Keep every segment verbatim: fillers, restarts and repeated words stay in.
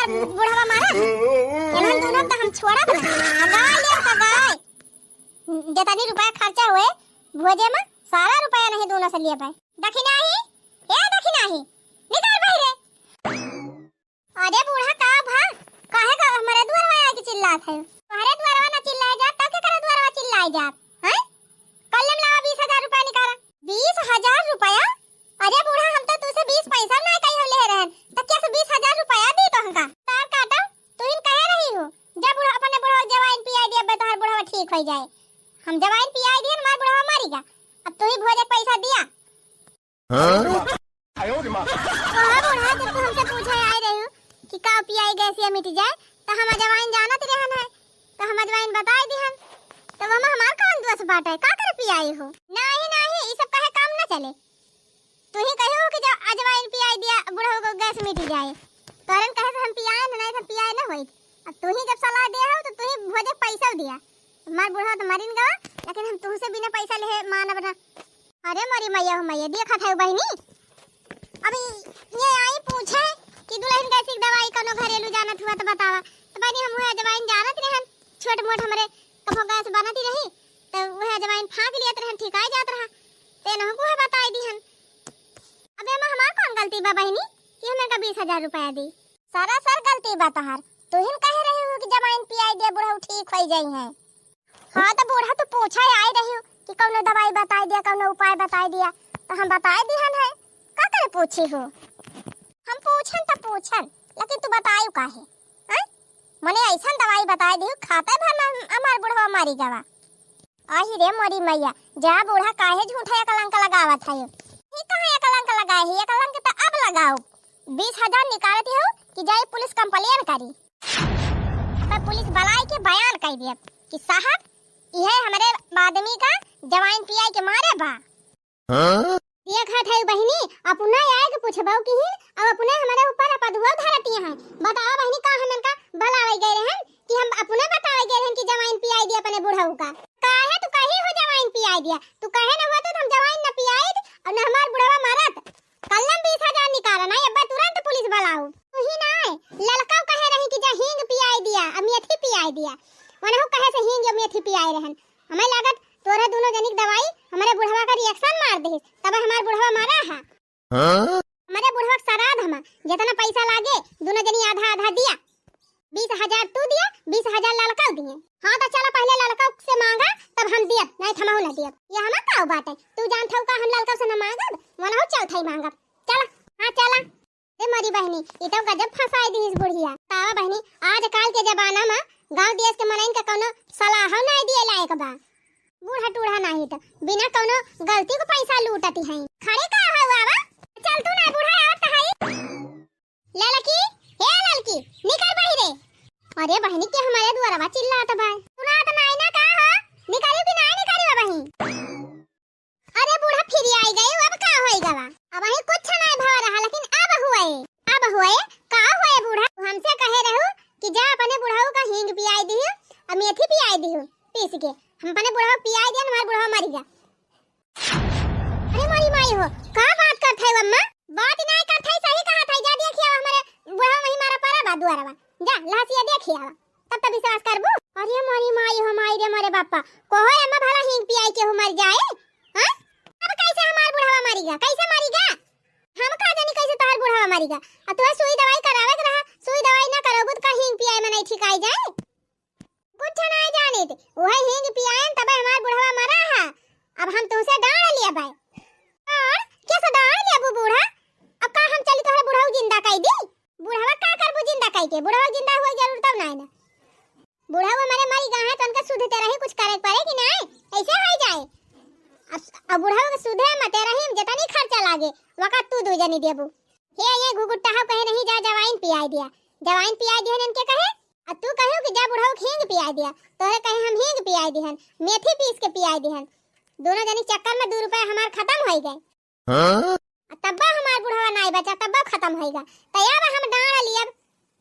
बुढ़वा मारा। इन्हन दोनों तो हम छोड़ब ना। गाय ले का गाय। जितनी रुपया खर्चा हुए भोजे में, सारा रुपया नहीं दोनों से लिए पाए। दखिनाही, ए दखिनाही, निकल बहिरे। अरे बूढ़ा, का भा? काहे का हमरे दुआरवा आके चिल्लात है? तोहरे दुआरवा ना चिल्लाए जात, तब केकरे दुआरवा चिल्लाए जात? हैं? कल्लम लावा बीस हजार रुपया निकाला। बीस हजार रुपया? अरे बूढ़ा, हम तो तुसे बीस पैसा ना कही हो ले रहन, त कैसे बीस हजार रुपया दी तो हमका? तार काटा, तू ही कहे रही हो, जब बूढ़ा अपने बूढ़ा जवाइन पियाई दिया, बे तोहर बूढ़ा ठीक हो जाए। हम जवाइन पियाई दिया, हमार बूढ़ा मरी गा, अब तू ही भोजे पैसा दिया। हाँ? कहा बूढ़ा, जब तू हमसे पूछे आए रही हो कि का पियाई गैसिया मिट जाए, तो हम अजवाइन जानत रहन है, तो हम अजवाइन बताए दिहन, तो वह हमार कौन दोष बाटे, का कर पियाई हो? नाही, नाही, ई सब कहे काम न चले। तू ही कहो कि जब अजवाइन पियाई दिया, बूढ़ा को गैस मिट जाए, तोरन कहे से हम पियाए न, नहीं तो हम पियाए न होई। अब तू ही जब सलाह दे हो, तो तू ही भोजे पैसा दिया। हमार बूढ़ा तो मरिन गवा, लेकिन हम तुहसे बिना पैसा लेहे मानब ना। अरे मोरी मैया हो मैया, देखत है बहिनी, अभी ये आई पूछे कि दुल्हन गैस की दवाई कौनो घरेलू जानत हुआ तो बतावा। तो बहिनी, हम वह अजवाइन जानत रहन, छोट मोट हमरे कभो गैस बनत ही रही, तो वह अजवाइन फाँक लियत रहन, ठिकाई जात रहा, ते नहु को है बताई दिहन। अब एमा हमार कौन गलती बा बहिनी कि हमें का बीस हजार रुपया दी? सरासर गलती बा तोहार। तू ही कहे रही हो कि जवाइन पियाई दे, बुढ़ऊ ठीक होई जाई हैं। हाँ, तो बूढ़ा तू पूछे आई रही हो कि कौनो दवाई बताई दिया, कौनो उपाय बताई दिया, तो हम बताई दिहन है। का करे पूछी हो? हम पूछन तो पूछन, लेकिन तू बतायू काहे? हैं? मने ऐसन दवाई बताई दी, खाते भर में हमार बुढ़वा मारी गवा। आही रे मोरी मैया, जा बूढ़ा, काहे झूठा ये कलंक लगावत है? ये कहाँ ये कलंक लगाए है? ये कलंक तो अब लगाओ। बीस हजार निकालती हो कि जाई पुलिस complain करी। अब पुलिस बुलाई के बयान कर दिया कि साहब, यह हमारे आदमी का जवाइन पियाई के मारे बा। हाँ? देखत है बहिनी, अपना आए के पूछबो किहिन, अब अपने हमारे ऊपर अपदुआ धरती हैं। बताओ बहिनी, का हम इनका बुलावे गए रहन कि हम अपने बतावे गए रहन कि जवाइन पियाई दिया अपने बुढ़ऊ का? काहे तू कही हो जवाइन पियाई दिया? तू कहे न होत तो हम जवाइन न पियाई और न हमार बुढ़वा मरत। कल्लम बीस हजार निकाला ना, अब्बा तुरंत पुलिस बुलाओ। तू ही ना है, ललका कहे रही कि जा हींग पियाई दिया, अमेथी पियाई दिया। वनहु कहे से हींग अमेथी पियाई रहन। हमें लागत तोरा दोनों जनी के दवाई हमारे बुढ़वा का reaction मार दे, तब हमार बुढ़वा मरा है। हाँ? हमारे बुढ़वा के श्राद्ध हमा, जितना पैसा लागे दोनों जनी आधा आधा दिया। बीस हजार तू दिया, बीस हजार ललका दिए। हाँ तो चला पहले ललका से मांगा, तब हम दियब, नहीं तो हमहू ना दियब। ये हमार का बात है, तू जानत हऊ का हम ललका से ना मांगब, वनहु चलत हई मांगब। चला, हाँ चला। ए मोरी बहिनी, ई तो गजब फंसाई दीस बुढ़िया। तावा बहिनी, आजकल के जमाना में गांव देश के मनइन का कौनो सलाहो नाई दिए लायक बा। बूढ़ा टूढ़ा नाही तो बिना कौनो गलती को पैसा लूटती हैं। खड़े का हऊ आवा? चल तू ना बूढ़ा, आवत है। ललकी, हे ललकी, निकल बहिरे। अरे बहिनी, के हमारे दुआरवा चिल्लात बा? सुनात नाई ना का हो? निकलियो कि नाई निकलियो बहिन? अरे बूढ़ा, फिर आई गए, अब का होई गवा? अब ही कुछ नहीं भवा रहा, लेकिन अब हुए, अब हुए, का हुए बूढ़ा? तू हमसे कहे रहू कि जा अपने बुढ़ऊ का हींग पियाई दिहु, और मेथी पियाई दिहु, पीस के। हम अपने बुढ़ऊ पियाई दिया, हमार बुढ़ऊ मर गया। अरे मोरी माई हो, का बात करत है अम्मा? बात नहीं करत है, सही कहत है, जा देखिए हमारे बुढ़ऊ वही मारा पड़ा बा दुआरवा, जा लहसिया देखिए। तब तो विश्वास करबू। अरे मोरी माई हो माई रे मोरे बापा, कहो अम्मा भला हींग पियाई केहू मर जाए? हाँ? अब कैसे हमार बुढ़वा मरीगा? कैसे मरीगा? हम का जानी कैसे तोहार बुढ़वा मरीगा? आ तोहे सुई दवाई करावे के रहा, सुई दवाई ना करबू त का हींग पियाई में नहीं ठिकाई जाए? कुछ नहीं जानित, वह हींग पियायन तबे हमार बुढ़वा मरा है। अब हम तुमसे डांड़ लिया बाय। और कैसे डांड़ लेबू बूढ़ा? अब का हम चली तोहरे बुढ़ऊ जिंदा कई दी? बुढ़वा का करबू जिंदा कई के? बुढ़वा जिंदा हुआ जरूर तब ना है ना। बुढ़ऊ हमारे मरी गा है, तो उनका सुधते रही कुछ करे के पड़े कि नहीं? ऐसे हो जाए। अब, अब बुढ़ऊ के सुधे मते रही, जितनी खर्चा लागे, वका तू दू जनी देबू। हे, ये घुघुट्टा हो कहे नहीं जा, जवाइन पियाई दिया, जवाइन पियाई दिहन इनके कहे, आ तू कहो कि जा बुढ़ऊ के हींग पियाई दिया, तोहरे कहे हम हींग पियाई दिहन, मेथी पीस के पियाई दिहन। दोनों जनी चक्कर में दू रुपया हमार खत्म हो गए। हाँ? आ तब्बा हमार बुढ़वा नाई बचा, तब्बा खत्म होइगा। त अब हम डांड़ लियब,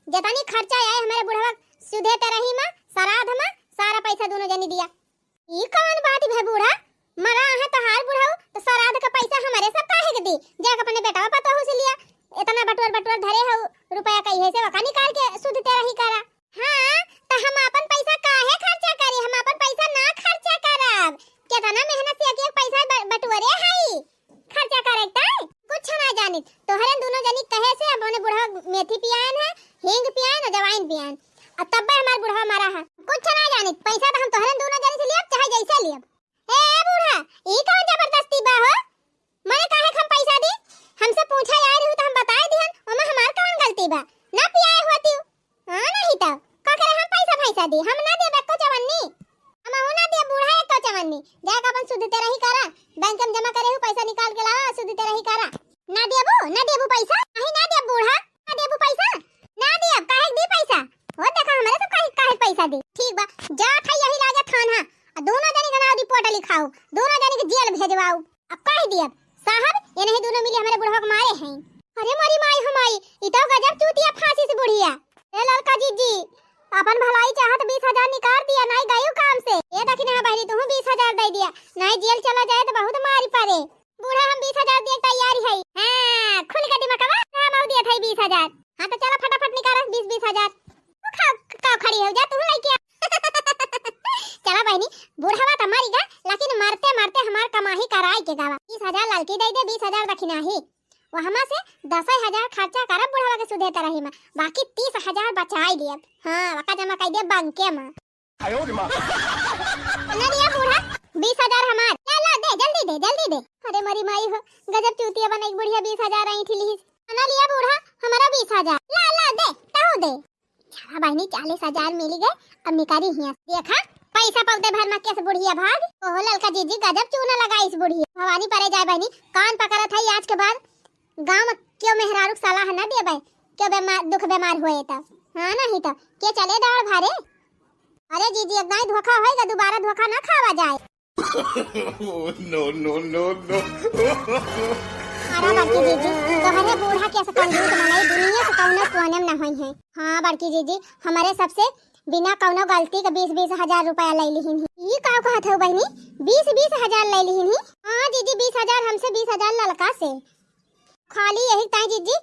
जतनी खर्चा आए हमारे बुढ़वा सुधे तरही में, श्राद्ध में, सारा पैसा दोनों जनी दिया। ई कौन बात भे बूढ़ा? मरा है तोहार बुढ़ऊ, तो श्राद्ध का पैसा हमारे सब काहे के दी? जाके अपने बेटवा पतोहू से लिया। इतना बटोर बटोर धरे हो रुपया कहिए से, वका निकाल के तोहरे दुनो जनी कहे से अब ओने बुढ़वा मेथी पियान है, हींग पियान और जवाइन पियान। अब तब्बे हमार बुढ़वा मरा है। कुछ ना जानी, पैसा तो हम तोहरे दुनो जनी से लियब, चाहे जैसे लियब। ए, ए बूढ़ा, ई कौन जबरदस्ती बा हो? मने काहे के हम पैसा दी? हमसे पूछा आए रहू तो हम बताए दिहन, ओमे हमार कौन गलती बा? ना पियाए होती। हाँ, नहीं तो का करे हम पैसा भैसा दी? हम ना देब एको चवन्नी। हम हूँ ना देब बूढ़ा एको चवन्नी। जाके अपन सुधते रही करा, बैंक में जमा करे हूँ, पैसा निकाल के लावा, सुधते रही करा। ना देबू, ना देबू पैसा? नहीं ना देब बूढ़ा, ना देबू पैसा? ना देब, काहे के दी पैसा? वो देखा हमरे सब काहे, काहे के पैसा दी। ठीक बा, जा था यही लागे थाना, आ दोनों जनी के नाव रिपोर्ट लिखाऊ, दोनों जनी के जेल भेजवाऊ। अब कह दियब, साहब, ये नहीं दोनों मिली हमरे बुढ़वा के मारे हैं। अरे मोरी माई हो माई, ई तो गजब चूतिया फांसी से बुढ़िया। ए ललका जीजी, अपन भलाई चाहत बीस हजार निकाल दिया, नहीं गयू काम से। ए दखिना बहनी, तू बीस हजार दे दिया, नहीं जेल चला जाए तो बहुत मारी पड़े। बूढ़ा हम बीस हजार दिए तैयार है। हाँ, खुल के दिमागवा, हम दिए थे बीस हजार। हाँ तो चला फटाफट निकाल बीस बीस हजार। तू खा, का खड़ी हो जा, तू लेके आ। चला बहनी, बुढ़वा तो मरी गा, लेकिन मरते मरते हमार कमाही कराई के गावा। बीस हजार ललकी दे दे, बीस हजार दखिना ही। वहमा से दस हजार खर्चा करब बुढ़वा के सुधे तरही में, बाकी तीस हजार बचाई लियब। हाँ, वका जमा कर दे बंके में। ना दिया बूढ़ा, बीस हजार हमार। ला, ला, दे, जल्दी दे, जल्दी दे। अरे मरी माई हो, गजब चूतिया बनाई बुढ़िया, बीस हजार आई थी लिहिस। ना लिया बूढ़ा, हमारा बीस हजार। ला, ला, दे, तहु दे। चला बहनी, चालीस हजार मिली गए, अब निकारी हिया। देखा, पैसा पौधे भर में कैसे बुढ़िया भाग। ओहो ललका जीजी, गजब चूना लगाइस बुढ़िया। भवानी परे जाए बहनी, कान पकड़त है आज के बाद। गाँव में क्यों मेहरारू के सलाह न देबे, क्यों बेमार, दुख बेमार होए तब। हाँ नहीं तो के चले डाड़ भारे। अरे जीजी, एक दाई धोखा होएगा, दोबारा धोखा ना खावा जाए। Oh, no, no, no, no। अरे बड़की जीजी, तोहरे बूढ़ा के से कंजूस मनई दुनिया के कौनो कोने में ना होई है। हाँ बड़की जीजी, हमारे सबसे बिना कौनो गलती के बीस बीस हजार रुपया ले लिहिन ही। ई का कहत हो बहनी, बीस बीस हजार ले लिहिन ही? हाँ जीजी, बीस हजार हमसे, बीस हजार ललका से। खाली यही ताई जीजी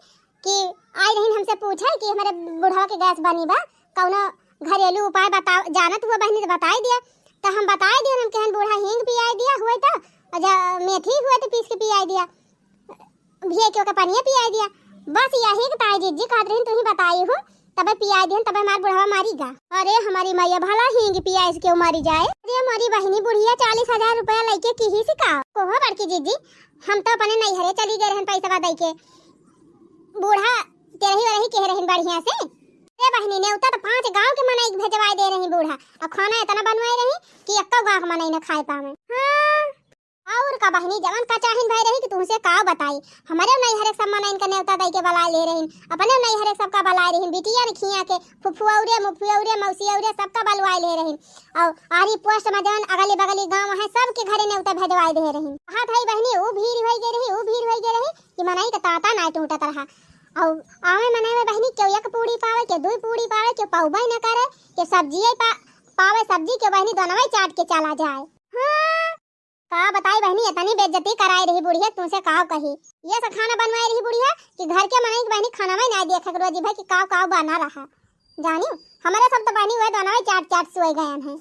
कि आई रहीन हमसे पूछे कि हमारे बुढ़वा के गैस बनी बा, कौनो घरेलू उपाय बताओ, जानत हुआ बहनी तो बताई दिया। तो हम बताई दिया, हम कहन बूढ़ा हींग पियाई दिया हुए तो, और जा मेथी हुए तो पीस के पियाई दिया, भिए के ओके पनिया पियाई दिया। बस यही के ताई जीजी कहत रहीन, तू ही बताई हो, तबे पियाई दिहन, तबे हमार बुढ़वा मारी गा। अरे हमारी मैया, भला हींग पियाई से क्यों मारी जाए? अरे हमारी बहनी बुढ़िया चालीस हजार रुपया लेके की ही सिकाओ। कोहो बड़की जीजी, हम तो अपने नैहरे चली गए रहन पैसवा दे के। बूढ़ा तेरही वरही कह रहन बढ़िया से। ए बहनी, नेवता तो पांच गांव के मनई के भेजवाए दे रही बूढ़ा, और खाना इतना बनवाए रही कि एक्को गांव के मनई न खाए पावे। हाँ, और का बहनी, जवन का चाहिन भय रही कि तुमसे का बताई, हमरे नैहरे सब मनई के नेवता दे के बलाए ले रही, अपने नैहरे सबका बलाए रही, बिटिया ने खिया के फुफुआ रे, मुफुआ रे, मौसी रे, सबका बलवाए ले रही। और आरी पोस्ट में जवन अगली बगली गांव है, सबके घरे नेवता भेजवाए दे रही। कहा था बहनी, ऊ भीड़ होई गई रही, ऊ भीड़ होई गई रही कि मनई के ताता ना टूटत रहा। और आवे मनई में बहनी, केहू एक पूड़ी पावे, केहू दुई पूड़ी पावे, केहू पाउबे न करे, केहू सब्जिये पा-, पावे सब्जी, केहू बहनी दोनवे चाट के चला जाए। हाँ, का बताई बहनी, इतनी बेइज्जती कराए रही बुढ़िया, तुमसे काव कही। ये सब खाना बनवाए रही बुढ़िया कि घर के मनई के बहनी खाना में ना देखे के रोजी भाई कि काव काव बना रहा। जानी, हमारे सब तो बहनी हुए दोनवे चाट चाट सोए गए हैं।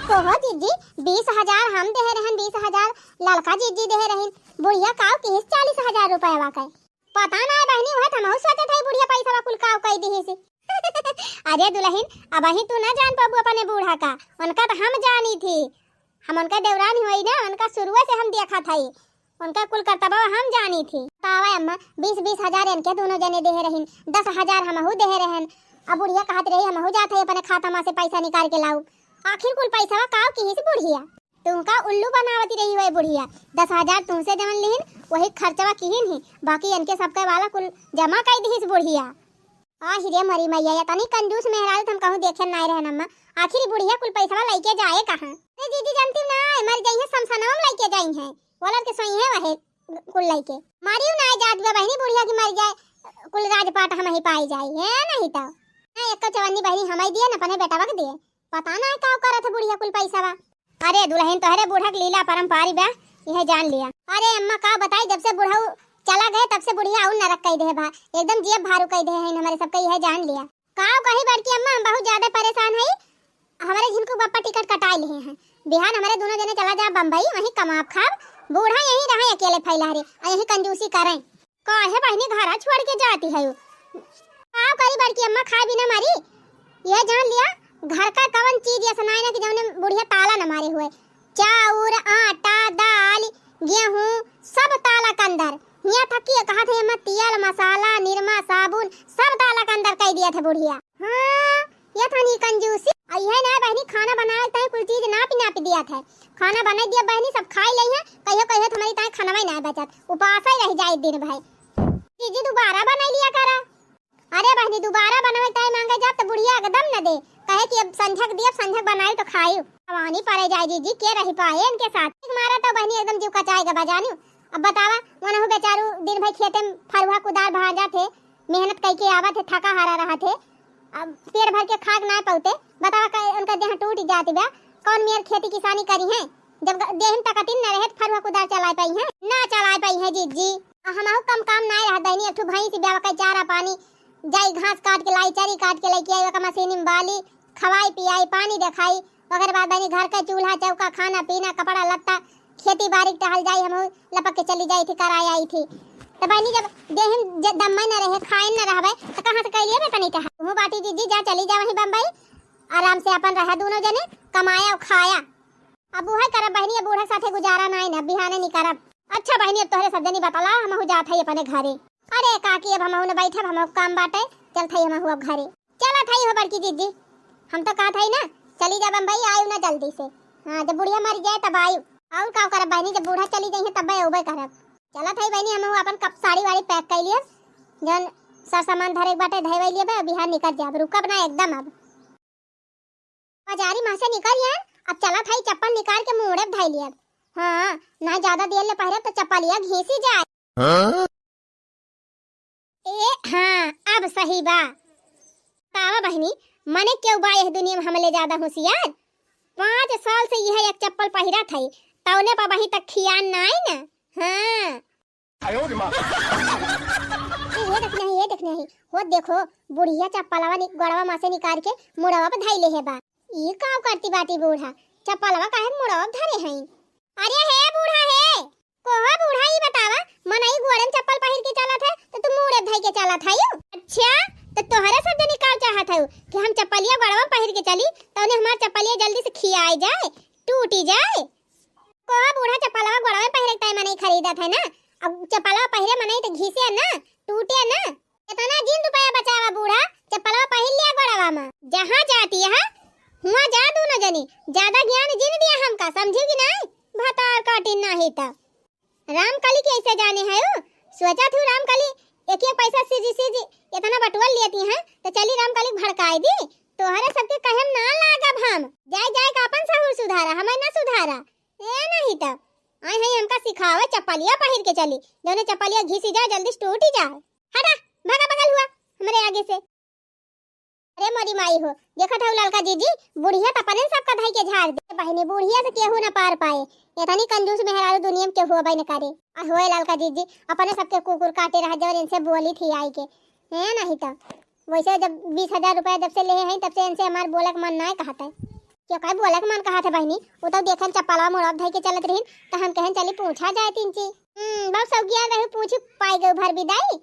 कोहो जीजी, बीस हजार हम देहे रहन, बीस हजार ललका जीजी देहे रहिन, बुढ़िया काव किहिस चालीस हजार रुपया के। पता ना है बहनी, वह तो हमहू सोचत है बुढ़िया पैसा कुल काव कई दिहिस। अरे दुलहिन, अबही तू ना जान पाबू अपने बूढ़ा का, उनका तो हम जानी थी, हम उनका देवरानी होई ना, उनका शुरुए से हम देखा था। उनका कुल करतबा हम जानी थी। बतावा अम्मा, बीस बीस हजार इनके दोनों जने देहे रहिन, दस हजार हमहू देहे रहन। अब बुढ़िया कहत रही, "हमहू जात है अपने खाता में से पैसा निकाल के लाऊ।" आखिर कुल पैसा काव किहिस बुढ़िया? तुमका उल्लू बनावती रही हुए बुढ़िया। दस हजार तुमसे जवन लिहिन, वही खर्चवा किहिन ही, बाकी इनके सबके वाला कुल जमा कर दिहिस बुढ़िया। आहि रे मरी मैया, या तनी कंजूस मेहरारू त हम कहूँ देखे नाय रहन अम्मा। आखिर ई बुढ़िया कुल पैसवा लइके जाए कहाँ? अरे जीजी जानती ना, मर जाई है, समसनवा में लइके जाई है, बोलत के सोई है वहे कुल लइके। मारियो ना जात बा बहिनी बुढ़िया की मर जाए, कुल राजपाट हम ही पाई जाई है, नहीं तो। ना एको चवन्नी बहिनी हम ही दिए, न अपने बेटवा के दिए। पता ना का करत है बुढ़िया कुल पैसवा। अरे दुलहिन, तोहरे बूढ़ा के लीला परम्पारी बा, यह जान लिया। अरे अम्मा का बताई, जब से बुढ़ऊ चला गए तब से बुढ़िया और नरक कई दे बा, एकदम जियब भारू कई दे है हमारे सबके, यह जान लिया। का कही बड़की अम्मा, हम बहुत ज्यादा परेशान है, हमारे झिनकू बप्पा टिकट कटाए लिए हैं, बिहान हमारे दोनों जने चला जा बम्बई, वहीं कमाब खाब, बूढ़ा यहीं रहे अकेले फैला रे, आ यहीं कंजूसी करें। काहे बहिनी घरा छोड़ के जाती है? का करी बड़की अम्मा, खाए बिना मरी। ये जान लिया, घर का कवन चीज ऐसा नाई ना कि जौने बुढ़िया ताला न मारे हुए। चाउर, आटा, दाल, गेहूं, सब ताला के अंदर। हियां तक कि कहत है, एमा तेल, मसाला, निरमा, साबुन, सब ताला के अंदर कई दिया था बुढ़िया। हाँ, ये थानी कंजूसी। आ ये ना बहिनी, खाना बनावे ताई कुल चीज नापी नापी दिया था। खाना बनाई दिया बहिनी, सब खाई लई है। कहियो कहियो तो हमारी ताई खाना ही ना बचत, उपास ही रह जाए दिन भर। जीजी दोबारा बनाई लिया करा। अरे बहिनी, दोबारा बनवे ताई मांगे जाब त बुढ़िया एकदम न दे, कहे कि अब संझक दियब, संझक बनाई तो खाई। जवानी परे जाए जीजी, के रही पाए इनके साथ। एक मारा तो बहिनी एकदम जीव कचाए गबा जानियो। अब बतावा, मनहु बेचारू दिन भर खेते में फरुहा कुदार भांजा थे, मेहनत कई के आवा थे, थका हारा रहा थे, अब पेट भर के खाक ना पौते। बतावा, क-, उनका देह टूट जाती बा, कौन मेर खेती किसानी करी है? जब ग-, देह में ताकतिन न रहे तो फरुहा कुदार चलाए पाई है? ना चलाए पाई है जीजी। आ हमहू कम काम नाय रहत बहिनी, एक ठो भैंस ब्यावा के चारा पानी, जाई घास काट के लाई, चरी काट के लेके आई, ओका मशीन में बाली, खवाई पियाई, पानी देखाई, ओकरे बाद बहिनी घर के चूल्हा चौका, खाना पीना, कपड़ा लत्ता, खेती बाड़ी के टहल जाई, हमहू लपक के चली जाई थी, कराए आई थी। तो बहिनी जब देह में ज-, दम्मे न रहे, खाए न रहबे, तो कहाँ से कैलिए बे तनी टहल? तुहू बाटी जीजी, जा चली जा वहीं बम्बई, आराम से अपन रहा दोनों जने, कमाया और खाया। अब उहे करब बहिनी, अब बूढ़ा साथे गुजारा नाई ना, बिहाने नी करब। अच्छा बहिनी, अब तोहरे सब जनी बतला, हमहू जात हई अपने घरे। अरे काकी, अब हमहू न बैठब, हमहू काम बाटे, चलत हई हमहू अब घरे। चलत हई हो बड़की जीजी, हम तो कहत हई ना, चली जा बम्बई, आयु ना जल्दी से। हाँ, जब बुढ़िया मर जाए तब आयु। और का करब बहिनी, जब बूढ़ा चली जाइए तब अउबे करब। चलत हई बहिनी, हमहू अपन कप साड़ी वाड़ी पैक कर लिए, जौन सर सामान धरे के बाटे धरे लिए बे, बिहान निकल जाब, रुकब ना एकदम अब। बाजारी माँ से निकल यार, अब चलत हई चप्पल निकाल के मुड़े धइ लियब। हाँ, ना ज्यादा देर ले पहिरब तो चप्पलिया घीसी जाए। हाँ? ए, हाँ, अब सही बा। तावा बहिनी, मने केहू बा यह दुनिया में हमले ज्यादा होशियार? पाँच साल से यह एक चप्पल पहिरत हई, तौने पर वहीं तक खियान ना आई ना। हाँ। आयो रे माँ। ए, ये देखना है, ये देखना है। हो देखो, बुढ़िया चप्पलवा नि-, गोड़वा में से निकाल के मुड़वा पे धइले है बा। ई का करती बाटी बूढ़ा? चप्पलवा काहे मुड़वा पे धरे हैं? अरे हे बूढ़ा हे, कोहा बूढ़ा, ई बतावा, मनई गोड़े में चप्पल पहिर के चलत है, तो तू मुड़े धइ के चलत है यू? अच्छा, तो तोहरे सब जनी का चाहत है कि हम चप्पलिया गोड़वा में पहिर के चली, तो उन्हें हमार चप्पलिया जल्दी से खियाए जाए, टूटी जाए? कोहा बूढ़ा चप्पलवा गोड़वा में पहिरे के टाइम नहीं खरीदत है ना। अब चप्पलवा पहिरे मनई तो घिसे ना, टूटे ना। इतना जिन रुपया बचावा बूढ़ा, चप्पलवा पहिर लिया गोड़वा में। जहाँ जाती है, हुआ जा दोनों जनी। ज्यादा ज्ञान जिन दिया हमका, समझी कि नहीं? भतार काटी नहीं तो। रामकली के ऐसे जाने है ओ? सोचा थू रामकली एक एक पैसा सीजी सीजी इतना बटुअल लेती हैं, तो चली रामकली भड़काए दी। तोहरे सबके कहे में ना लागब हम। जाए जाए का अपन सहूर सुधारा, हमें ना सुधारा। ए नहीं तो, आई है हमका सिखावे, चप्पलिया पहिर के चली, जौने चप्पलिया घिसी जाए, जल्दी से टूटी जाए। हटा, भागा बगल हुआ हमरे आगे से। अरे मोरी माई हो, देखत हऊ ललका जीजी, बुढ़िया त अपने सबका धई के झाड़ दे। बहिनी, बुढ़िया से केहू ना पार पाए, इतनी कंजूस मेहरारू दुनिया में केहू अबे न करे। आ होए ललका जीजी, अपने सबके कुकुर काटे रह जवन इनसे बोली थी आई के, हैं नहीं तो। वैसे जब बीस हजार रुपया जब से लेहे हैं, तब से इनसे हमार बोले के मन नाय कहत है। क्यों काहे बोले के मन कहत है बहिनी? उ तो देखन चप्पलवा मुड़वा धई के चलत रहिन, तो हम कहन चली पूछा जाए तीन ची। हम्म, बहुत सौगिया रही, पूछी पाई गई भर विदाई।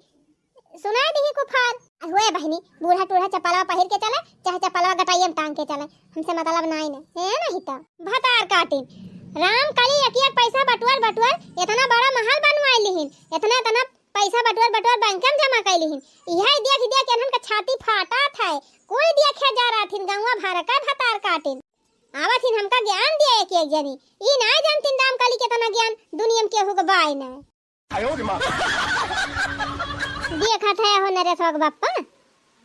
सुनाई दिही कुफार। आ हुए बहिनी, बूढ़ा टूढ़ा चप्पलवा पहिर के चले, चाहे चप्पलवा गटाइया में टांग के चले, हमसे मतलब नाय ने। है नहीं तो। भतार काटिन। राम कली एक एक पैसा बटुअर बटुअर इतना बड़ा महल बनवाई लिहिन, इतना इतना पैसा बटोर बटोर बैंक में जमा कैली हिन। इहे देख देख के इन्हन का छाती फाटत है। कोई देखे जा रहा थिन गौवा भर का भतार काटिन। आवत हिन हमका ज्ञान दिए एक एक जनी। ई ना जानतिन राम कली कितना ज्ञान दुनिया में केहू के बाय ना। आयो रे माँ। देखत है हो नरेशवा के बप्पा,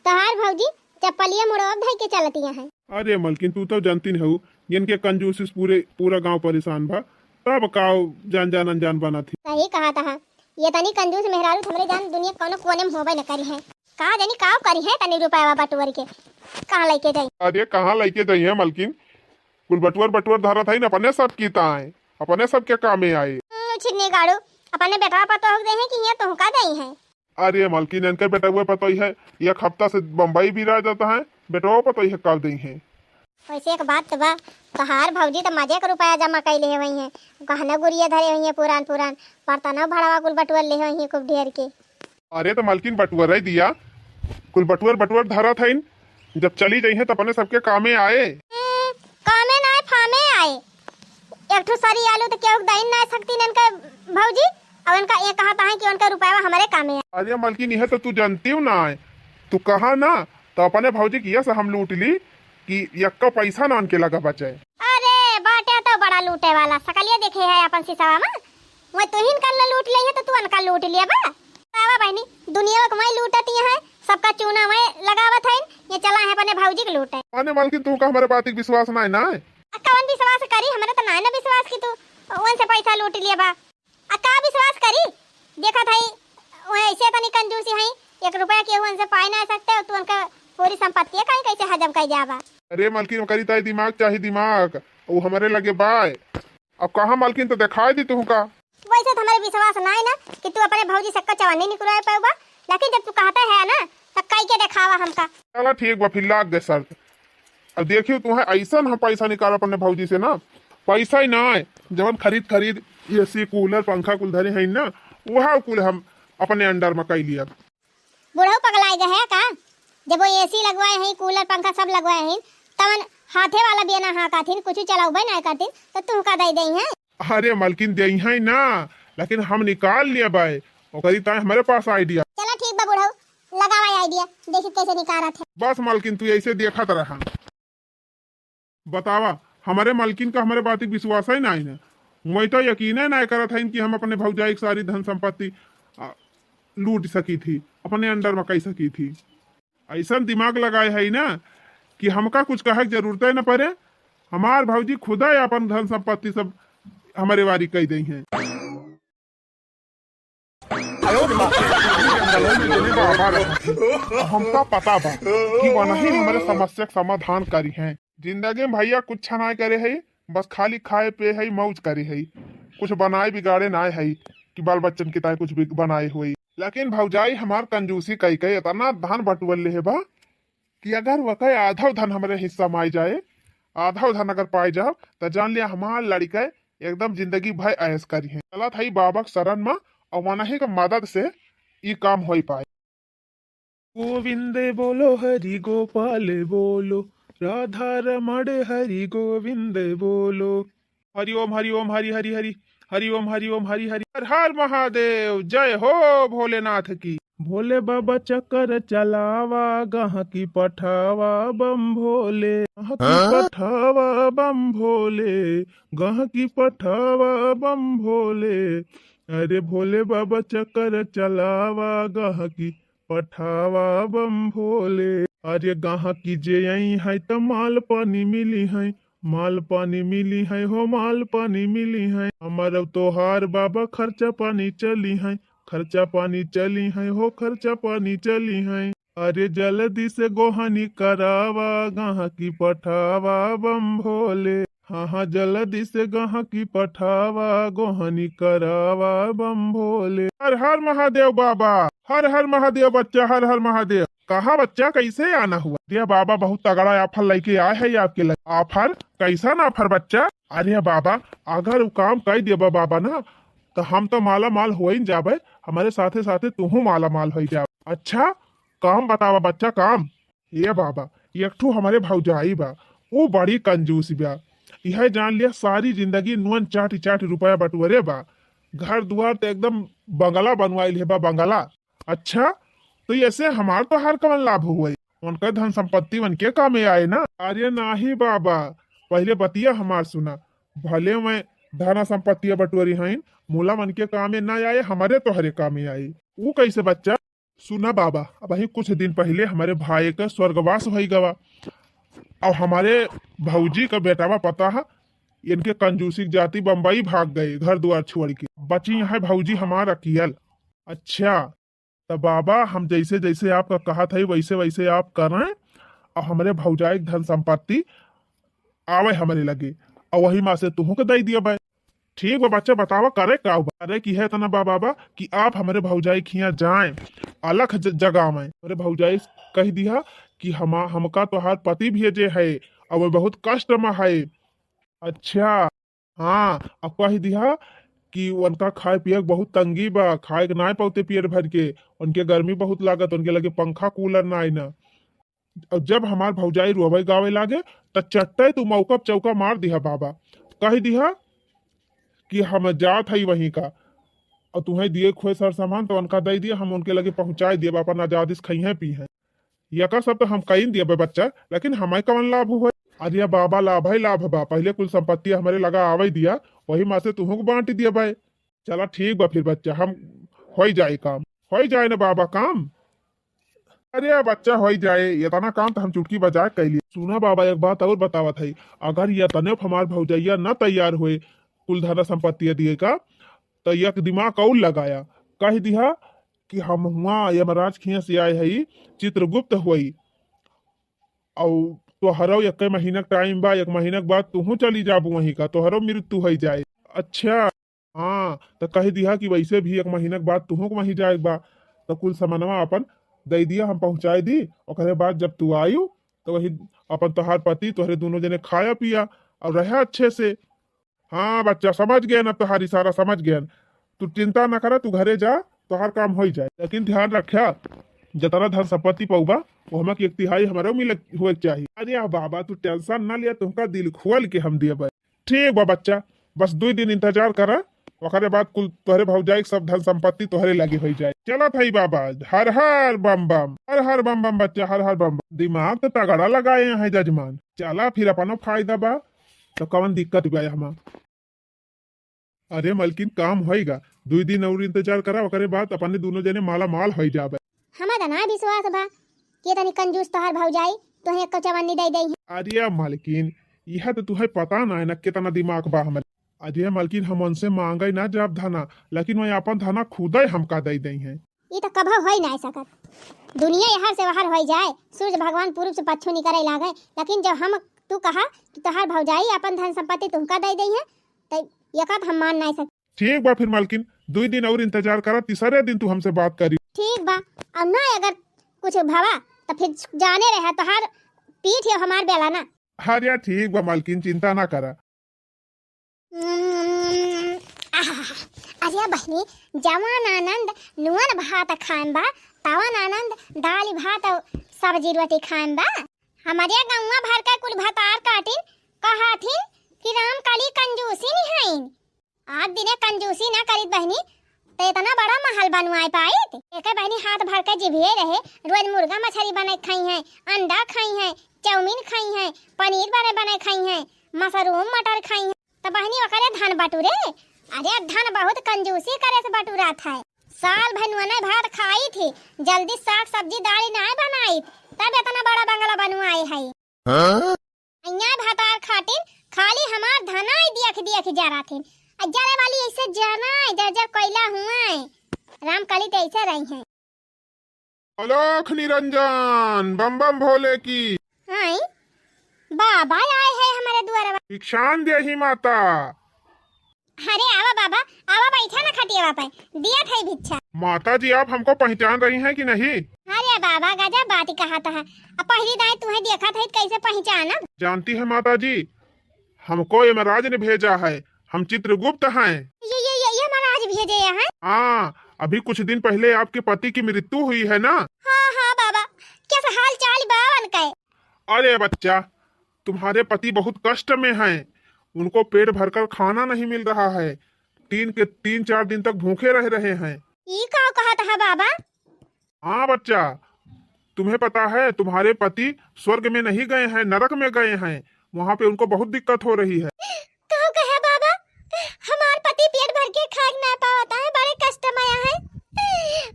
तोहार भौजी चप्पलिया मुड़वा धई के चलतिया हैं। अरे मलकिन, तू तो जानतिन हऊ, जिनके कंजूसी से पूरे, पूरा गांव परेशान बा, तब का जान जान अनजान बनत ही। सही कहत हा, ये तनी कंजूस मेहरारू हमरे जान दुनिया कौनो कोने में होबे न करी है। का जानी का करी है तनी रुपया बटोर के, कहाँ लेके जाई? अरे कहाँ लेके जाई है मलकिन, कुल बटोर बटोर धरत है न अपने सब की ताए, अपने सब के कामे आए। हम्म, छिन्नी गाड़ू, अपने बेटवा पतोह के दे है कि हियाँ तुहका दे है? अरे मलकिन, इनके बेटवा पतोह है, एक हफ्ता से बम्बई बिराजत है, बेटवा पतोह है कब दे है? वैसे एक बात तो बा, तोहार भौजी तो मजे के रुपया जमा कइ लेहे होइहैं, गहना गुरिया धरे होइहैं पुरान पुरान, बर्तनौ भड़वा कुल बटुअर लेहे होइहैं खूब ढेर के। अरे तो मलकिन बटुअर है दिया, कुल बटुअर बटुअर धरत हइन, जब चली जइहैं तो अपने सबके कामे आए। ए, कामे ना आए, फामे आए। एक ठो सरी आलू तो केहू के दइन ना सकती इनका भौजी, और इनका ये कहत है कि उनका रुपया हमरे कामे आए। अरे मलकिन, यह तो तू जानती हूँ ना है, तू कहा ना तो अपने भौजी किया से हम लूट ली कि यक्का पैसा ना उनके लगा बचे। अरे बाटे तो बड़ा लूटे वाला, सकलिया देखे है अपन सिसवा में, वह तू ही इनका न लूट ले है तो तू उनका लूट लिया बा। बाबा बहनी, दुनिया को वही लूटत ही है, सबका चूना वही लगावत है, ये चला है अपने भौजी के लूटे। अरे मलकिन, तू का हमारे बात के विश्वास ना है ना? आ कौन विश्वास करी, हमारे तो ना है ना विश्वास कि तू उनसे पैसा लूट लिया बा। आ का विश्वास करी? देखत हई, वह ऐसे तनी कंजूसी हई, एक रुपया केहू उनसे पाई ना सकते, तू उनका पूरी संपत्ति काहे कैसे हजम कर जाबा? अरे मालकिन, ओकरी ताई दिमाग चाही, दिमाग, वो हमारे लगे बाय। अब कहाँ मालकिन, तो दिखाई दी तुहका। वैसे तो हमारे विश्वास ना है ना कि तू अपने भौजी से कचवा नहीं निकलवा पाऊबा, लेकिन जब तू कहता है ना, तो कई के दिखावा हमका। चला ठीक बा, फिर लाग दे शर्त। अब देखियो, तुम्हें ऐसा हम पैसा निकाल अपने भौजी से ना, पैसा ही ना है, जवन खरीद खरीद एसी, कूलर, पंखा कुल धरे हैं ना, वह कुल हम अपने अंडर में कई लिया। बुढ़ऊ पगलाए गए है का? जब वो एसी लगवाए हैं, कूलर, पंखा सब लगवाए हैं, तवन हाथे वाला बिना हाँकाथिन, कुछ चलाउबे ना करथिन, तो तुहका दे दे हैं। अरे मलकिन, दे हैं ना, लेकिन हम निकाल लिया बाय, ओकरी ताई हमारे पास आइडिया। चला ठीक बा बुढ़ऊ, लगावा आइडिया, देखी कैसे निकारत है। बस मालकिन, तू ऐसे देखत रहा। बतावा, हमारे मालकिन का हमारे बात के विश्वास है ना, ना? वही तो यकीन है ना करत है कि हम अपने भौजाई की सारी धन संपत्ति, आ, लूट सकी थी, अपने अंडर में कई सकी थी। ऐसा दिमाग लगाए है ना कि हमका कुछ कहे की जरूरत है ना पड़े, हमार भौजी खुदा ही अपन धन संपत्ति सब हमारे वारी कई दे हैं। हमका पता बा कि वनही हमरे समस्या के समाधान करी हैं। जिंदगी में भैया कुछ ना करे है, बस खाली खाए पे है, मौज करे है। कुछ बनाए बिगाड़े ना है कि बाल बच्चन के ताई कुछ भी बनाए हुई। लेकिन भौजाई हमार कंजूसी कई कई इतना धन बटुअल ले है बा कि अगर वकै आधो धन हमरे हिस्सा में आइ जाए, आधो धन अगर पाइ जाओ, त जान लिया हमार लड़िकै एकदम जिंदगी भर ऐश करिहैं। चलत हई बाबा के शरण में, और वनही के मदद से ई काम होइ पाए। गोविंद बोलो, हरि गोपाल बोलो, राधा रमण हरि गोविंद बोलो। हरि ओम, हरि ओम, हरि हरि हरि, हरि ओम, हरि ओम, हरि हरि। हर हर महादेव, जय हो भोलेनाथ की। भोले बाबा चक्कर चलावा, गहकी पठावा बम भोले। गहकी हाँ? पठावा बम भोले, गहकी पठावा बम भोले। अरे भोले बाबा चक्कर चलावा, गहकी पठावा बम भोले। अरे गहकी जे अइहैं त माल पानी मिलिहैं, माल पानी मिलिहैं हो, माल पानी मिलिहैं। हमर अउ तोहार बाबा खर्चा पानी चलिहैं, खर्चा पानी चलिहैं हो, खर्चा पानी चलिहैं। अरे जल्दी से गोहनी करावा, गहकी पठावा बम भोले। हाँ हाँ, जल्दी से गहकी पठावा, गोहनी करावा बम भोले। हर हर महादेव बाबा, हर हर महादेव बच्चा, हर हर महादेव। कहा बच्चा, कैसे आना हुआ? अरे बाबा, बहुत तगड़ा offer लइके आए है आपके लगे। Offer? कैसन offer बच्चा? अरे बाबा, अगर वो काम कइ देबा बाबा ना, तो हम तो माला माल होइन जाबे, हमारे साथे साथे तुहू माला माल होइ जाबे। अच्छा, काम बतावा बच्चा, काम। ए बाबा, एक ठो हमरे भौजाई बा, वो बड़ी कंजूस बा। यह जान लिया, सारी जिंदगी नुअन चाटी चाटी रुपया बटुअरे बा। घर दुआर तो एकदम बंगला बनवाइल है बा, बंगला। अच्छा, तो ऐसे हमार तोहार कवन लाभ हुए? उनका धन संपत्ति उनके कामे आए ना। अरे नाही बाबा, पहले बतिया हमार सुना। भले मैं धन संपत्ति बटुअरी हईन, मोला उनके कामे ना आए, हमारे तोहरे कामे आए। वो कैसे बच्चा? सुना बाबा, अबहीं कुछ दिन पहिले हमरे भाई के स्वर्गवास होइ गवा। अब हमरे भौजी का बेटावा पता है, इनके कंजूसी के जाति बम्बई भाग गए, घर दुआर छोड़ के। बची हैं भौजी हमार अकियल। अच्छा, त बाबा हम जैसे जैसे आपका कहत है वैसे वैसे आप करें, और हमरे भौजाई के धन संपत्ति आवे हमरे लगे, और वही मा से तुहू के दई दिया भाई। ठीक बा बच्चा, बतावा करे का बा? करे की है इतना बा बाबा कि आप हमरे भौजाई खिया जाएं, अलख ज-, जगावें। हमरे भौजाई से कह दिया कि हम, हमका तोहार पति भेजे है, अब बहुत कष्ट में है। अच्छा, हाँ, अब कह दिहा कि उनका खाए पिए के बहुत तंगी बा, खाए के नाय पावते पेट भर के, उनके गर्मी बहुत लागत, उनके लगे पंखा कूलर नाय ना। और जब हमार भौजाई रोवे गावे लागे, त चट्टे तू मौका पे चौका मार दिहा बाबा। कह दिहा कि हम जात हई वहीं का, और तुम्हें दिए खोए सर सामान तो उनका दे दिया, हम उनके लगे पहुँचाए दिए, अपन आजादी से खइहें पीहें। यका सब तो हम कइन दिए बे बच्चा, लेकिन हमें कवन लाभ हुए? अरे बाबा, लाभ है लाभ बा, पहले कुल संपत्ति हमारे लगा आवे दिया, वही में से तुहूँ को बांट दिया बे। चला ठीक बा फिर बच्चा, हम होई जाए काम, होई जाए ना बाबा काम। अरे बच्चा, होई जाए, इतना काम तो हम चुटकी बजाए कैली। सुना बाबा, एक बात और बतावत है, अगर ये तने हमार भौजैया न तैयार हुए कुल धन संपत्ति दिए का, तो एक दिमाग और लगाया, कह दिहा कि हम हुआ यमराज खिया से आए हई, चित्रगुप्त हुई, और तोहरो एक महीना टाइम बा, एक महीना के बाद तुहू चली जाबू वहीं का, तोहरो मृत्यु हो जाए। अच्छा, हाँ, तो कह दिहा कि वैसे भी एक महीना के बाद तुहू के वहीं जाए बा, तो कुल सामानवा अपन दे दिया, हम पहुँचाए दी। ओकरे बाद जब तू आयु, तो वही अपन तोहार पति तोहरे दोनों जने खाया पिया और रहा अच्छे से। हाँ बच्चा, समझ गए ना, तोहार इशारा समझ गए। तू चिंता ना करा, तू घरे जा, तोहार काम हो जाए, लेकिन ध्यान रखा, जितना धन संपत्ति पौबा, वो हमें एक तिहाई हमारे मिले हुए के चाहिए। अरे बाबा, तू टेंशन ना लिया, तुमका दिल खोल के हम दिए भाई। ठीक बा बच्चा, बस दुई दिन इंतजार करा, ओकरे बाद कुल तोहरे भौजाई के सब धन संपत्ति तोहरे लगे हो जाए। चलत हई बाबा, हर हर बम बम, हर हर बम बम बच्चा, हर हर बम बम। दिमाग तो तगड़ा लगाए हैं जजमान। चला फिर अपनो फायदा बा, तो कवन दिक्कत बा हमा। अरे मलकिन, काम होइगा, दुई दिन और इंतजार करा, ओकरे बाद अपने दोनों जने माला माल हो जाबे। हमार त ना विश्वास बा कि तनी कंजूस तोहार भौजाई तोहे एक चवन्नी दे दे। अरे मलकिन, यह तो तुहे पता ना है ना कितना दिमाग बा हमरे। अरे मलकिन, हम उनसे मांगे ना जाब धना, लेकिन वह अपन धना खुदे हमका दे दे हैं। ई त कभो होई ना सकत। दुनिया एहर से वहर होई जाए, सूरज भगवान पूरब से पच्छू निकरे लागे, लेकिन जब हम, तू कहा कि तोहार भौजाई अपन धन संपत्ति तुमका दे दे है, त यका त हम मान ना सकत। ठीक बा फिर मालकिन, दुई दिन और इंतजार करा, तीसरे दिन तू हमसे बात करी। ठीक बा, और ना अगर कुछ भवा त फिर जाने रहे तोहार पीठ या हमार बेला ना। अरे ठीक बा मालकिन, चिंता ना करा। उम्म, आहा, अरे बहिनी, जवन आनंद नुअन भात खाएम बा, तवन आनंद दाल भात और सब्जी रोटी खाएम बा। हमरे गौवा भर के कुल भतार काटिन कहथिन कि राम कली कंजूसी निहाइन। आज दिने कंजूसी ना करित बहिनी, त इतना बड़ा महल बनवाए पाइत? एके बहिनी हाथ भर के जिभिए रहे, रोज मुर्गा मछली बने खाई हैं, अंडा खाई हैं, चाउमीन खाई हैं, पनीर बने बने खाई हैं, मशरूम मटर खाई हैं। त बहिनी ओकरे धन बटुरे? अरे धन बहुत कंजूसी करे से बटुरात है। साल भर नुअने भात खाइत ही, जल्दी साग सब्जी दाल नाय बनाइत, तब इतना बड़ा बंगला बनवाए है। हाँ? अइया भतार खाटिन खाली हमार धनाई दियख दियख जराथिन। आ जरे वाली ऐसे जराए, जर जर कोयला हुआए। राम कली त ऐसे रही हैं। अलख निरंजन, बम बम भोले की। हाँ, बाबा आए हैं हमारे दुआरवा। भिक्षान देही माता। अरे आवा बाबा, आवा बैठा ना खटियावा पे, दिया था भिक्षा। माता जी, आप हमको पहचान रही हैं कि नहीं? अरे बाबा, गजब बात कहा था। अब पहली दाई तुम्हें देखा था, कैसे पहचानब? जानती है माता जी, हमको यमराज ने भेजा है, हम चित्रगुप्त हैं। ये, ये, ये, ये यमराज भेजे हैं? हाँ, अभी कुछ दिन पहले आपके पति की मृत्यु हुई है ना? हाँ, हाँ बाबा, कैसा हाल चाल बा उनके? अरे बच्चा, तुम्हारे पति बहुत कष्ट में हैं, उनको पेट भरकर खाना नहीं मिल रहा है, तीन के, तीन चार दिन तक भूखे रह रहे हैं। ई का कहत है बाबा? हाँ बच्चा, तुम्हें पता है, तुम्हारे पति स्वर्ग में नहीं गए हैं, नरक में गए हैं, वहाँ पे उनको बहुत दिक्कत हो रही है। का कहे बाबा, हमार पति पेट भर के खाए ना पावता है, बड़े कष्ट में है।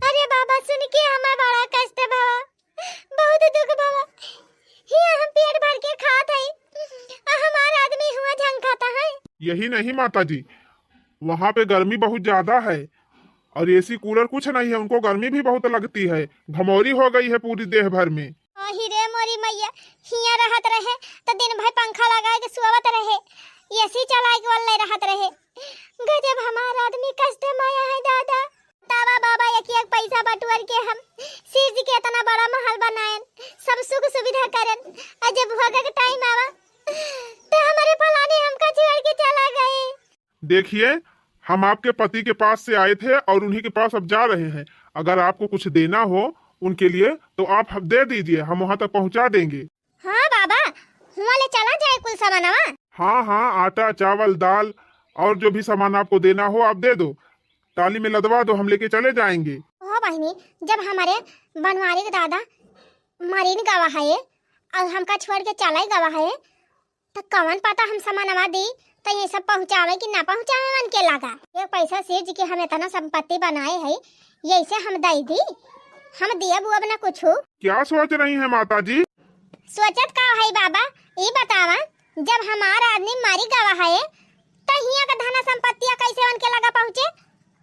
अरे बाबा, सुन के हमें बड़ा कष्ट भवा, बहुत दुख भवा। हिया हम पेट भर के खात हई, आ हमार आदमी हुआ झंखाता है। यही नहीं माता जी, वहाँ पे गर्मी बहुत ज्यादा है और एसी कूलर कुछ नहीं है, उनको गर्मी भी बहुत लगती है, घमौरी हो गई है पूरी देह भर में। अहि रे मोरी मैया, हिया रहत रहे त दिन भर पंखा लगाए के सोवत रहे, एसी चलाए के वाला रहत रहे। गजब हमार आदमी कष्ट में आया है दादा। तावा बाबा एक एक पैसा बटुअर के हम शिव जी के इतना बड़ा महल बनायन, सब सुख सुविधा करन, और जब भोगे के टाइम आवा तो हमारे फलाने हमका छोड़ के चला गए। देखिए, हम आपके पति के पास से आए थे और उन्हीं के पास अब जा रहे हैं। अगर आपको कुछ देना हो उनके लिए तो आप हम दे दीजिए, हम वहाँ तक पहुँचा देंगे। हाँ बाबा, हुआँ ले चला जाए कुल सामानवा। हाँ, हाँ, आटा, चावल, दाल और जो भी सामान आपको देना हो आप दे दो, ट्राली में लदवा दो, हम लेके चले जाएंगे। ओ बहिनी, जब हमारे बनवारी के दादा मरिन गवा है और हमका छोड़ के चला गवा है, त कवन पता हम सामानवा दी, त ये सब पहुँचावे कि ना पहुँचावे मन के लगा। ये पैसा से जी के हम इतना संपत्ति बनाए है, यैसे हम दे दी, हम दियब उब ना कुछ। क्या सोच रही हैं माता जी? सोचत का है बाबा, ई बतावा, जब हमार आदमी मरी गवा है, त हियाँ का धन संपत्तिया कैसे उनके लगा पहुँचे?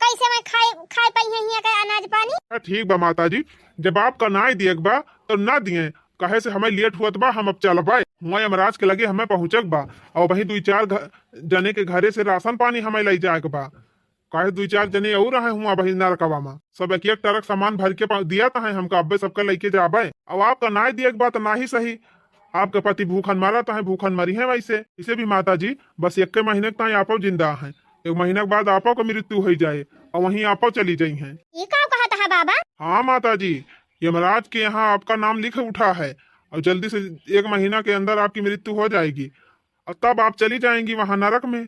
कैसे मैं खाए, खाए पाई है हियाँ का अनाज पानी? हाँ, ठीक बा माता जी, जब आपका नाई दिए के बा, तो ना दिए, कहे से हमें लेट हुअत बा, हम अब चलबे। हुआँ यमराज के लगे हमें पहुँचे के बा, और वही दुई चार घ-, जने के घरे से राशन पानी हमें ले जाए के बा। काहे दुई चार जने और रहे हुआँ वही नरकवा में, सब एक एक ट्रक सामान भर के पा-, दिया त है हमका, अब्बे सबके लेके जाबे। अब आपका नाई दिए के बा त नाही सही, आपके पति भूखन मरत हैं, भूखन मरी हैं वैसे। इसे भी माता जी, बस एक महीने के ताई आपो जिंदा हैं, एक महीने के बाद आपो के मृत्यु हो जाए और वहीं आपो चली जाई हैं। ये का कहत है बाबा? हाँ माता जी, यमराज के यहाँ आपका नाम लिख उठा है और जल्दी से एक महीना के अंदर आपकी मृत्यु हो जाएगी और तब आप चली जाएंगी वहाँ नरक में।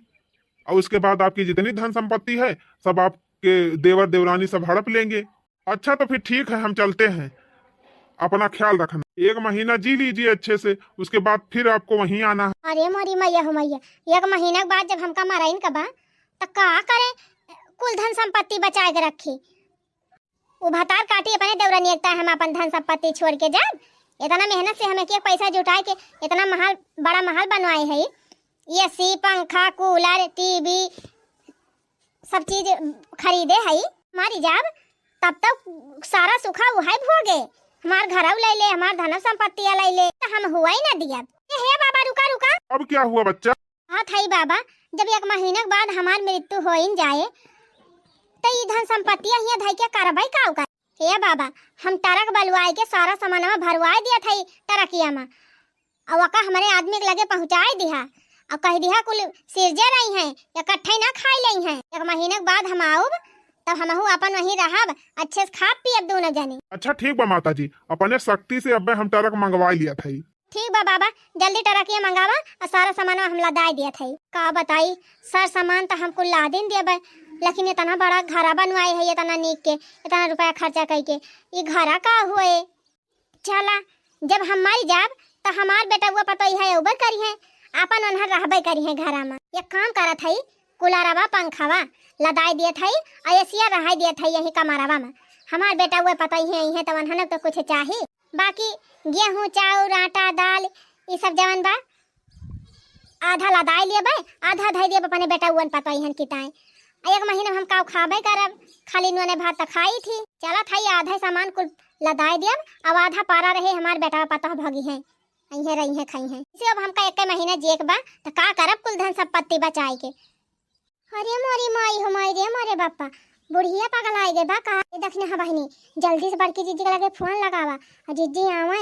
और उसके बाद आपकी जितनी धन संपत्ति है सब आपके देवर देवरानी सब हड़प लेंगे। अच्छा तो फिर ठीक है, हम चलते हैं, अपना ख्याल रखना, एक महीना जी लीजिए अच्छे से, उसके बाद फिर आपको वहीं आना है। अरे मोरी मैया हो मैया, एक महीना के बाद जब हमका मराइन का बा त का करे, कुल धन संपत्ति बचाए के रखी। उ भतार काटी अपने देवरनिया के, हम अपन धन संपत्ति छोड़ के जाब? इतना मेहनत से हम एक एक पैसा जुटाए के इतना महल, बड़ा महल बनवाए है, एसी, पंखा, कूलर, टीवी, सब चीज खरीदे है। मरी जाब तब तक सारा सुखा उहाई भोगे, हमार घरऊ ले ले, हमार धन संपत्तिया ले ले, त हम हुआ ही ना दियब। ए हे बाबा, रुका रुका। अब क्या हुआ बच्चा? कहत हई बाबा, जब एक महीना के बाद हमार मृत्यु होइन जाए, त ई धन संपत्तिया हियाँ धई के करबै का ओकर? हे बाबा, हम ट्रक बलवाए के सारा सामानवा भरवाए दियत हई ट्रकिया में, अउ ओका हमरे आदमी के लगे पहुँचाए दिहा, अउ कह दिहा कुल सिरजे रही हैं, इकट्ठे ना खाई लेई हैं। एक महीना के बाद हम आउब, तब हमहू अपन वहीं रहब, अच्छे से खाब पियब दोनों जने। अच्छा ठीक बा माता जी, अपने शक्ति से अब्बे हम ट्रक मंगवाए लियत हई। ठीक बा बाबा, जल्दी ट्रकिया मंगावा अउ सारा सामानवा हम लदाई दियत हई। का बताई, सर सामान त हम कुल लादिन देबे, लेकिन इतना बड़ा घरा बनवाए है, इतना नीक के, इतना रुपया खर्चा कइके, ई घरा का होए? चला, जब हम मरी जाब त हमार बेटउआ पतोहिया अउबर करिहें, आपन ओन्हर रहबे करिहें घरा में। एक काम करत हई, कूलरवा पंखवा लदाई दियत हई अउ एसिया रहाई दियत हई यही कमरवा में। हमार बेटउआ पतोहिया अइहें त ओन्हन के कुछ चाही। बाकी गेहूं, चाउर, आटा, दाल, ई सब जवन बा, आधा लदाई लेबे, आधा धई देब अपने बेटउअन पतोहियन की ताई। आ एक महीना में हम काउ खाबे करब, खाली नूने भात त खाई थी। चलत हई, आधा सामान कुल लदाई देब, अब आधा पारा रहे हमार बेटवा पतोह भगिहें, अइहें रहिहें खइहें। इसे अब हमका एक महीना जिए के बा, त का करब कुल धन संपत्ति बचाए के? अरे मोरी माई हो माई रे मोरे बापा, बुढ़िया पगलाए गए बा का? ए दखिना, हाँ बहिनी, जल्दी से बड़की जीजी के लगे फोन लगावा, आ जीजी आवे,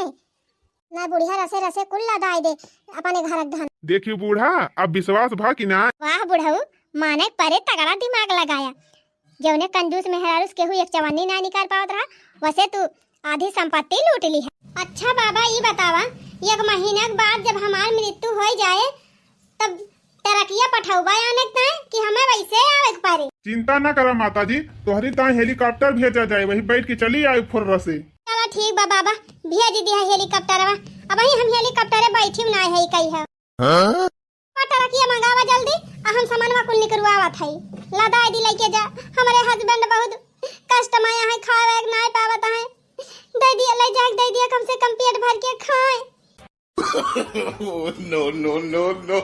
ना बुढ़िया रसे रसे कुल लदाई दे अपने घर के धन। देखियो बूढ़ा, अब विश्वास भा कि ना? वाह बुढ़ऊ, माने परे तगड़ा दिमाग लगाया। जौने कंजूस मेहरारू से केहू एक चवन्नी ना निकाल पावत रहा, वसे तू आधी संपत्ति लूट ली है। अच्छा बाबा, ई बतावा, एक महीना के बाद जब हमार मृत्यु हो जाए, तब टरकिया पठौबा आने के ताई कि हमें वैसे आवे के पड़े? चिंता ना करा माता जी, तोहरी ताई हेलीकॉप्टर भेजा जाए, वही बैठ के चली आए फुर्र से। चला ठीक बा बाबा, भेज दिया हेलीकॉप्टरवा। अब वही हम हेलीकॉप्टरे बैठी ना है कही है। हाँ? आ टरकिया मंगावा जल्दी, आ हम सामानवा कुल निकरवावत हई। लदाई दी लेके जा, हमारे हस्बैंड बहुत कष्ट में है, खावे के नाय पावत है। दे दिया, ले जाके दे दिया, कम से कम पेट भर के खाए। No, no, no, no।